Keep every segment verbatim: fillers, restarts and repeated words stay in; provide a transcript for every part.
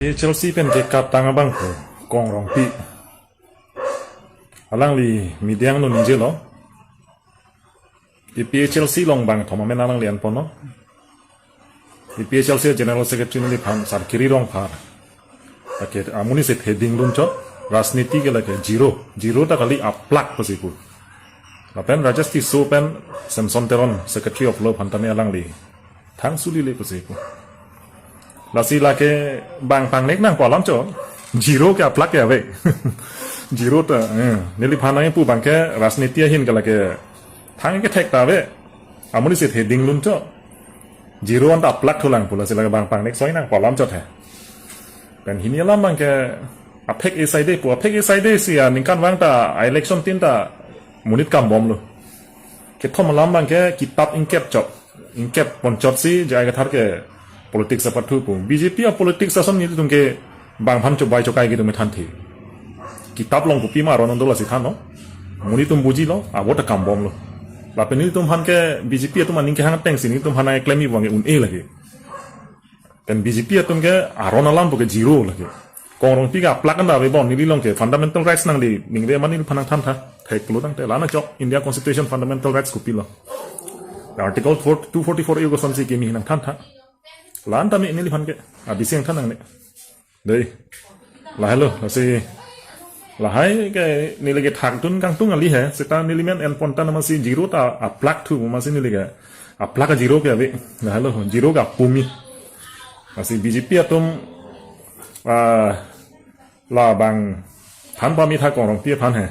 P H L C pen kekat tang abang pu Kong Rongpi. Alangli media along ningje lo. Di P H L C along bang thom amen alangli enponlo. Di P H L C General Secretary neliphan Sarkiri Rongphar. Lake amonit si theding dunchot, rajniti ke lake zero. Zero ta kali aplak pusi pu. Lapen Rajesh Tisso pen Samson Teron, Secretary of Law aphan tame alangli thang suli le pusi pu. Lasi lake bang pangnek nangpo alam chot. Zero ke aplak ke ave. Zero ta, eh, neliphan nangpu abang ke rajniti ahin ke lake thang kethek ta ave. Amonit si theding dunchot. Zero anta aplak thulang pu, lasi lake bang pangnek soi nangpo alam chot he. Pen hini alam abang ke aphek esai de pu, aphek esai de si aningkanvang ta election tin ta monit kambomlo. Kethom alam abang ke kitap ingkep chot. Ingkep ponchot si J I Kathar ke politics apathu pu. B J P a-politics ason nelitum ke bang aphan chobai chokai kedo me thanthe. Kitap along kopima aron do lasi thanlo. Monit atum bujilo, abo ta kambomlo. Lapen nelitum aphan ke B J P atum aning kehang ateng si nelitum aphan keklem abang ke un-e lake. Pen B J P atum ke aron alam pu ke zero lake. Kong Rongpi ke aplak anta ave bon, neli along ke fundamental rights nangli ningve ma neliphan nangthantha. Thek pulo tangte la-an chok India Constitution fundamental rights kopilo. Article four, two forty-four A kosonsi kimi nangthantha. La-an tame neliphan ke abisi nangthan nangne. Dei. Lahelo, lasi lahai ke neli ke thakdun kangtung kali he, seta neli men enpon tang amatsi zero ta aplak thu amatsi neli ke aplak a-zero ke ave. Lahelo, zero ke apumi. Lasi B J P atum, ah, labang than pame tha Kong Rongpi aphan he.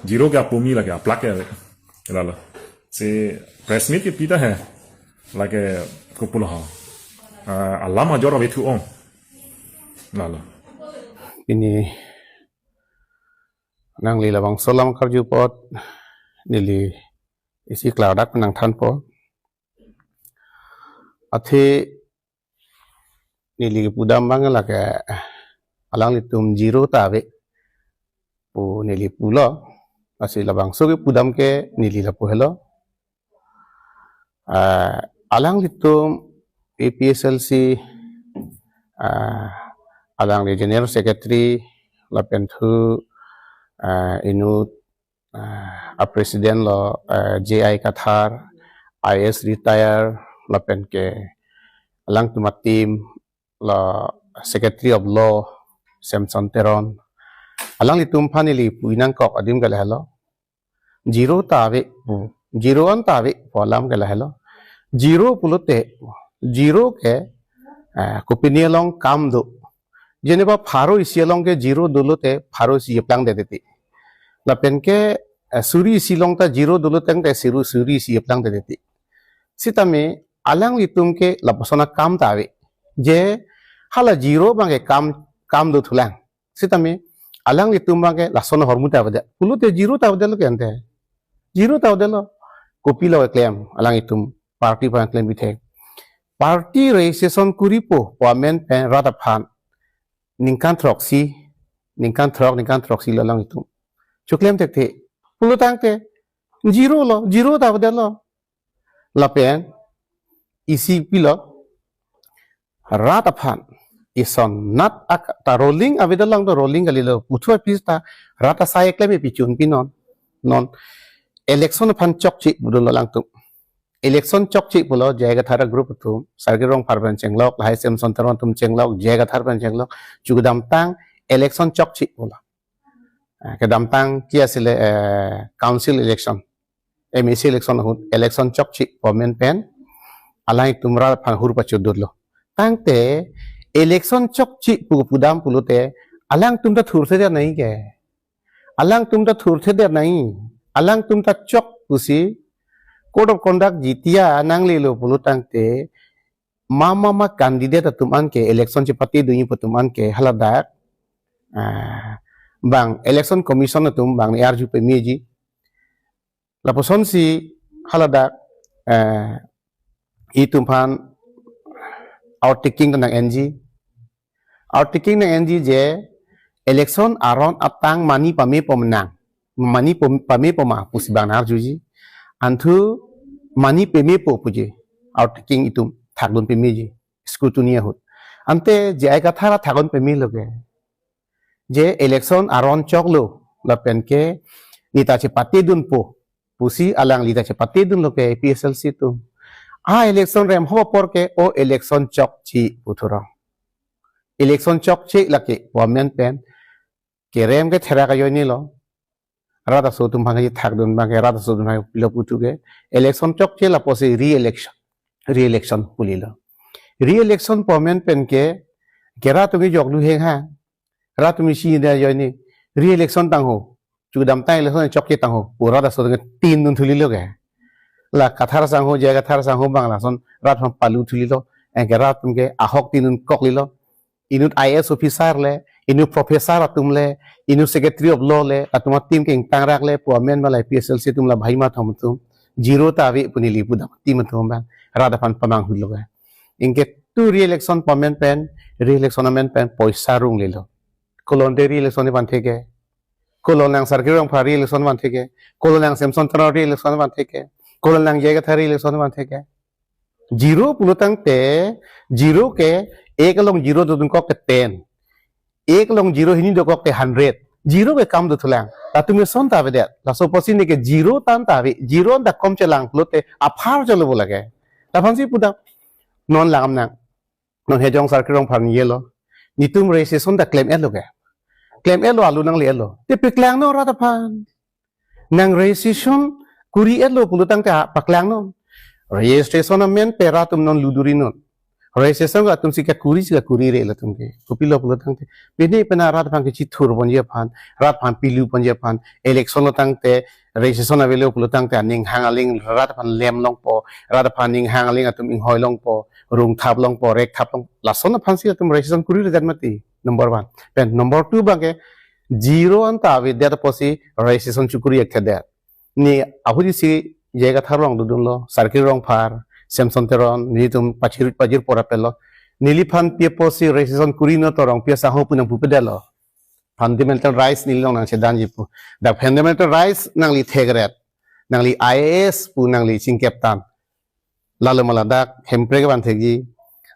Zero ke apumi lake aplak ke ave. Lalo. Si press meet kepi ta he. Lake kopulo ho. Ah, alam ajor ave thu ong. Lalo. Pini nangli labangso alam karju apot neli isi klardak nangthanpo. Athe neli kepudam abang lake alanglitum zero ta ave pu neli pulo. Lasi labangso kepudam ke neli lapu helo. Ah, alanglitum A P H L C, ah, alangli General Secretary lapen thu, ah, inut, ah, a-president lo, ah, J I Kathar, I A S retire, lapen ke alangtum a-team lo, Secretary of Law Samson Teron. Alanglitum aphan neli pu-i nangkok adim ke lahelo. Zero ta ave pu, zero anta ave pu alam ke lahelo. Zero pulote, zero ke, eh, kopine along kam do. Jeneba pharo isi along ke zero dolote pharo isi eplang detete. Lapen ke, eh, suri isi along ta zero dolo tangte suru suri isi eplang detete. Sitame alanglitum ke lapuson akam ta ave. Je hala zero abang ke kam, kam do thulang. Sitame alanglitum abang ke lason ahormu ta avedet. Pulote zero ta avedetlo ke ante. Zero ta avedetlo. Kopilo keklem alanglitum party aphan klem bithek. Party registration koripo pu amen pen rat aphan ningkan throksi, ningkan throk, ningkan throksi lo alanglitum choklem thekthe. Pulo tangte zero lo, zero ta avedetlo. Lapen isi pilo, rat aphan isonnat ak-, ta rolling avedet lang do, rolling kalilo, puthot pis ta rat asai keklem pichun pi non. Non election aphan chokche pulo alangtum. Election chokche pulo J I Kathar group atum, Sarkiri Rongphar pen chenglok, lahai Samson Teron atum chenglok, J I Kathar pen chenglok, chu kedamtang election chokche pulo. Ah, kedamtang ke asile, eh, council election, M A C election ahut election chokche pu amen pen alangtum rat aphan hur pachot dotlo. Tangte election chokche pu pudam pulote alangtum ta thurthedet nangji ke. Alangtum ta thurthedet nangji. Alangtum ta chok pusi code of conduct jitia nanglelo pulo tangte mama ma candidate atum an ke election chepate dunji pu atum an ke haladak, ah, bang election commission atum bang arju pemeji. Lapusonsi haladak, eh, itum aphan outthinking ta nang-enji. Outthinking nang-enji je election aron atang mane pamepo ma nang. Mane pom-, pamepo ma pusi bang arjuji. Antu mane pemepo puji. Outthinking itum thakdun pemeji. Scrutiny ahut. Ante J I Kathar athak un pemelo ke. Je election aron choklo lapen ke neta chepatedunpo pusi alangli ta chepatedunlo ke A P H L C atum. A election rem ho apor ke o election chokche pu thurong. Election chokche lake pu amen pen kerem ketherak ajoinelo. Rat aso atum aphan kethakdun abang ke, rat aso atum aphan pilo pu thu ke. Election chokche lapusi re-election. Re-election pu lilo. Re-election pu amen pen ke, ke rat atum ke joklu heng ha. Rat atum isi ida ajoine. Re-election tang ho. Chukdamtang election chokche tang ho. Pu rat aso atum ke tin dun thulilo ke. La Kathar asangho, J I Kathar asangho abang lason rat aphan palu thulilo. Anke rat atum ke ahok tin dun koklilo. Inut I A S officer le, inut professor atum le, inut secretary of law le, atum a-team ke ingtangrak le, pu amen abang la A P H L C atum la bhai mathom atum, zero ta ave pu neli pudam, team atum abang, rat aphan pamanghulo ke. Anke tu re-election pu amen pen, re-election amen pen, poisa runglelo. Kolonte re-election ni vanthe ke. Kolon nang Sarkir Rongphar re-election vanthe ke. Kolon nang Semson Teron re-election vanthe ke. Kolon nang J I Kathar re-election vanthe ke. Zero pulo tangte, zero ke, ek along zero dodun kok ke ten. Ek along zero hini dokok ke hundred. Zero ke kam dothulang. Latum eson ta avedet. Laso apotsi neke zero tan ta ave. Zero anta kom chelang pulote aphar cholo bo lake. Laphansi pudam. Non langdam nang. Non Hejong Sarkir Rongphar niyelo. Netum registration ta klem-etlo ke. Klem-etlo, alu nangle-etlo. Te paklangnon rat aphan. Nang registration kuri-etlo pulo tangte paklangnon. Registration amen pen rat atum non ludurinon. Registration ke atum si kekuri si kekurire latum ke. Kopilo pulo tangte. Pini pena rat aphan kechithur ponji aphan, rat aphan pilu ponji aphan, election lo tangte, registration avelo pulo tangte, aning hang aling rat aphan lem longpo, rat aphan ning hang aling atum inghoi longpo, rung thap longpo, rek thap longpo. Lason aphansi atum registration kuriredet mati. Number one. Pen number two abang ke, zero anta avedet apotsi registration chokuri-et thedet. Ne ahut isi J I Kathar along dodunlo, Sarkir Rongphar, Semson Teron, netum pajir pajir pora pelo. Neliphan pi apotsi registration kurinon, Rongpi asangho pu nangpupedetlo. Fundamental rights neli along nangchedanji pu. Dak fundamental rights nangli thekret. Nangli I A S pu nangli chingkep tan. Lalo ma ladak Hemprek vanthe ji.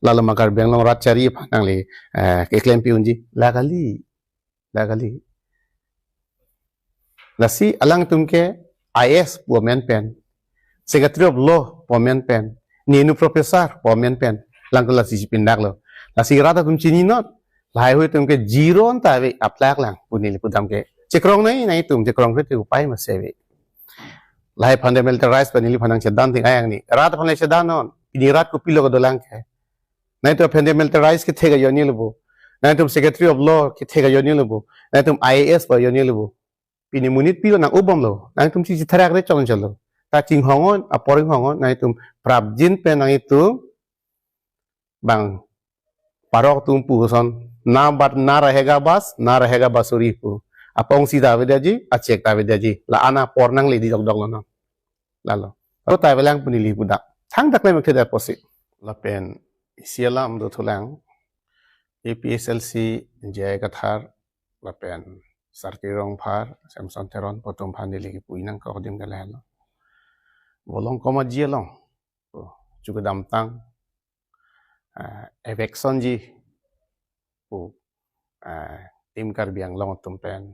Lalo ma Karbi Anglong rat chari aphan nangli, eh, keklempi unji. La kali. La kali. Lasi alangtum ke I A S pu amen pen, Secretary of Law pu amen pen, nenu professor pu amen pen, alangtum lasi chipindaklo. Lasi rat atum chininon, lahai hui atum ke zero anta ave, aplak lang pu neli pudam ke. Chekrongnei, nangtum chekrongkre te upai masi ave. Lahai fundamental rights pen neliphan nangchedan ting ayang ni. Rat aphan le chedannon, pini rat kopilo kedolang ke. Nangtum fundamental rights kethek ajoinelo bo. Nangtum Secretary of Law kethek ajoinelo bo. Nangtum I A S pu ajoinelo bo. Pini monit pilo nang-obomlo. Nangtum si chitherak re chong chalo. Ta chinghongnon, apor inghongnon, nangtum prapjin pen nangtum bang parok atum pu ason, na bat na rahega bas, na rahega basuri pu. Apong si ta avedet ji, achek ta avedet ji. La ana apor nangle di dokdok lo na. Lalo. Lalo ta avelang pu neli pudam. Thangta klem-et thedet apotsi. Lapen isi alam dothulang. A P H L C, J I Kathar, lapen Sarkir Rongphar, Semson Teron pu atum aphan neli kipu inang kodim ke lahelo. Volongkom aji along. Chukdamtang, eh, eviction ji pu, eh, Team Karbi Anglong atum pen,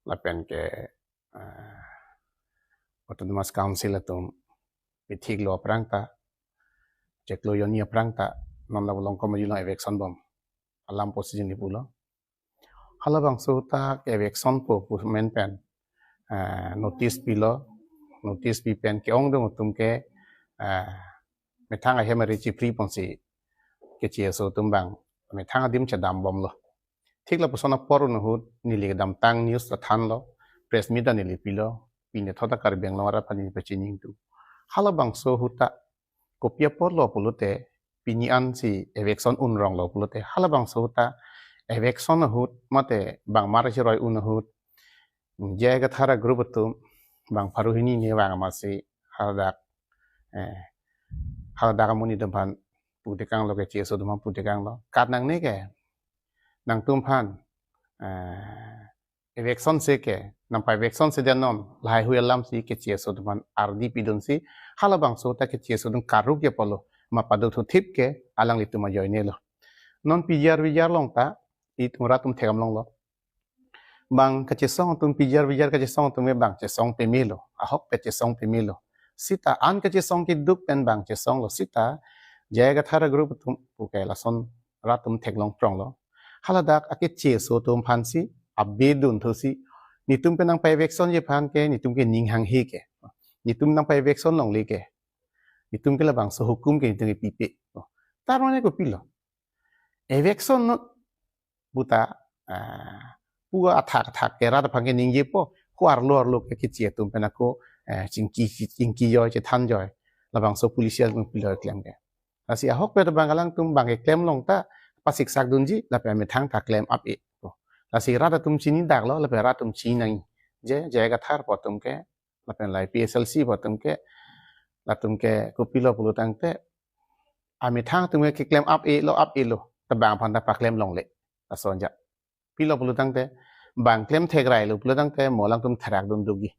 lapen ke, eh, Autonomous Council atum pithiklo aphrang ta, cheklo ajoine aphrang ta, non la Volongkom aji along eviction bom alam apotsi neli pulo. Halabangso ta ke eviction po pu amen pen, eh, notice pilo, notice pi pen ke-ongdung atum ke, eh, methang ahem ari chipri ponsi ke C S O atum bang methang adim chedambomlo. Thik lapuson apor un ahut neli kedamtang news ta thanlo, press meet ta neli pilo, pine thota Karbi Anglong arat aphan neli pachini ingtung. Halabangso ahut ta kopi apotlo pulote, pini ansi eviction un ronglo pulote, halabangso ahut ta eviction ahut mate bang mar chiroi un ahut, J I Kathar a-group atum bang pharo hini ne vang amatsi hadak, eh, hadak amonit atum aphan putekanglo ke, C S O atum aphan putekanglo. Kat nangne ke, nangtum aphan, eh, eviction se ke, nangpa-eviction sedet non, lahai hui alamsi ke C S O atum aphan ardi pidunsi, halabangso ta ke C S O atum karuk ya polo, ma pado thuthip ke, alanglitum ajoinelo. Non P G R V G R along ta itum rat atum thek-am longlo. Bang kachesong atum, P G R V G R kachesong atum ke bang chesong pemelo, ahokpet chesong pemelo. Sita an kachesong keduk pen bang chesonglo, sita J I Kathar group atum puke lason rat atum theklong pronglo. Haladak akeche aso atum aphansi abe dunthu si, netum pen nangpa-eviction-ji aphan ke netum ke ning hanghe ke, netum nangpa-eviction longle ke, netum ke labangso hukum ke netum ke pipe. Tar mane kopilo? Eviction not puta, ah, pu athak athak ke rat aphan ke ningjepo, ko arlo arlo ke keche atum pen ako, eh, chingki, chingkijoi, chethanjoi. Labangso policy atum piloi klem ke. Lasi ahokpet abang alangtum bang keklem long ta pasiksak dunji, lapen amethang ta klem ap-e. Lasi rat atum chinidaklo, lapen rat atum chinang. Je, J I Kathar pu atum ke, lapen la P S L C pu atum ke, latum ke kopilo pulo tangte, amethang atum ke keklem ap-elo, ap-elo, ta bang aphan ta paklem longle. Lason ja. Pilo pulo tangte, bang klem thekrailo pulo tangte, mo alangtum therak dun dugi.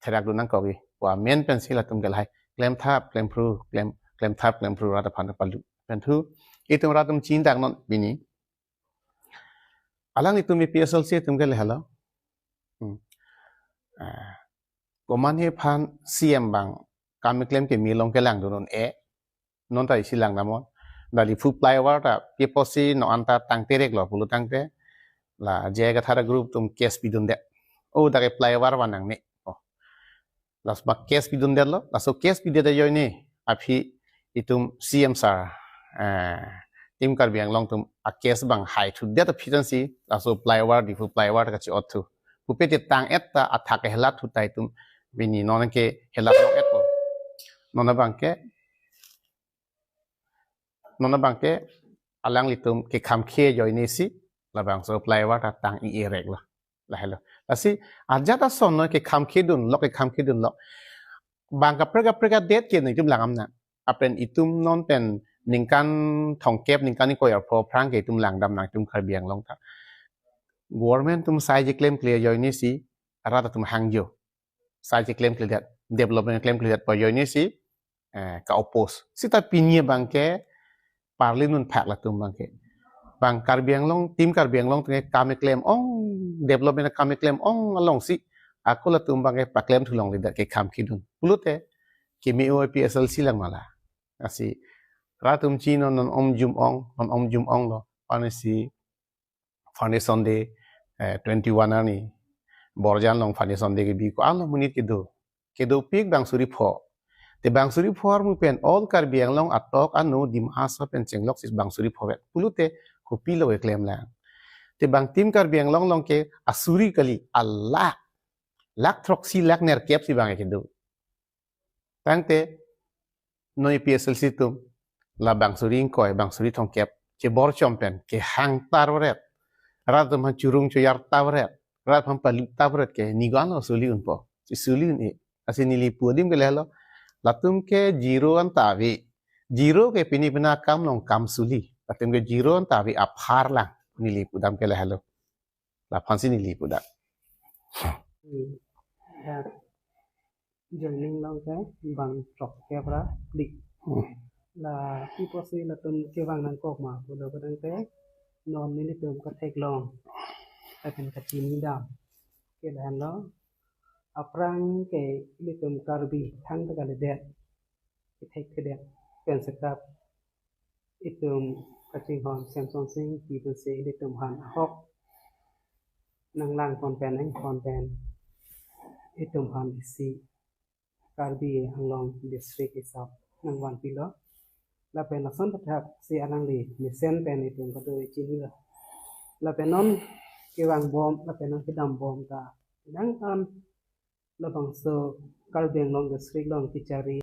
Therak dun nangkokji. Pu amen pensi latum ke lahai klemthap, klemphru, klem, klemthap, klemphru rat aphan palu. Pen thu, itum rat atum chinidaknon pini. Alanglitum P S L C atum ke lahelo. Hmm. Ah, komatne aphan C M bang kam keklem keme along kelang dun un-e. Non ta isi lang damnon. Dali Diphu flyover ta pi apotsi non anta tang tereklo pulo tangte, la J I Kathar group atum case pidundet. Oh, dak ke flyover van nangne. Oh. Laso bak case pidundetlo, laso case pidet ajoine aphi itum C M sir, eh, Team Karbi Anglong atum a case bang haithudet aphi tansi, laso flyover, Diphu flyover ta kachi-ot thu. Pupe te tang-et ta athak ke helat thu ta itum pini non ke helat long-etpo. Non abang ke, non abang ke alanglitum kekham khe ajoine si, labangso flyover ta tang-i-e reklo. Lahelo. Lasi, ajat ason non kekham khe dunlo, kekham khe dunlo. Bang kaprek kaprek adet ke netum lang-am nang. Lapen itum non pen ningkan thomkep, ningkan ingkoi arpho aphrang ke itum langdam nang itum Karbi Anglong ta. Government atum sai cheklemkle ajoine si, rat atum hangjo. Sai cheklemkledet, development klemkledet pu ajoine si, eh, ka-oppose. Sita pini abang ke, parli nunphak latum abang ke. Bang Karbi Anglong, Team Karbi Anglong atum ke kam keklem ong, development kam keklem ong alongsi, ako latum abang ke paklem thu longledet kekham khe dun. Pulote, keme-o P S L C lang ma la. Lasi, rat atum chinon non omjum ong, non omjum onglo. Ansi foundation day, eh, twenty-one arni, Borjan along foundation day kebi ko-an lo monit kedo. Kedopik bang suri pho. Te bang suri pho armu pen all Karbi Anglong atok ano Dima Hasao pen chenglok si bang suri phovet. Pulote kopilo keklem lang. Te bang Team Karbi Anglong along ke asuri kali, alakh, lakh throksi lakh nerkep si bang kedo. Tangte, non P S L C atum, la bang suri ingkoi, bang suri thomkep, chebor chom pen, kehang tarvret, rat atum aphan churung choyar tarvret, rat aphan palu tarvret ke, ni ko-an lo suli unpo, si suli un-e. Lasi neli pu adim ke lahelo, latum ke zero anta ave, zero ke pini pina kam along kam suli, latum ke zero anta ave apharlang, neli pudam ke lahelo. Laphansi neli pudak. Hmm. Ya. Joining along ke bang throkkep ra phli. Hmm. La pi apotsi latum kevang nangkok ma pulo tangte, non nelitum katheklong, lapen kachinidam ke lahenlo. Aphrang ke ilitum Karbi thangta kalidet, kethekthedet, pen sekap itum kachinghon Semson Sing Ingti pensi ilitum aphan ahok nanglangpon pen, ingpon pen, itum aphan isi Karbi Anglong district isap nangvanpilo. Lapen lason pathak si alangli mesen pen itum kado chinilo. Lapen non kevangbom, lapen non kedambom ta nang an labangso Karbi Anglong district along kachari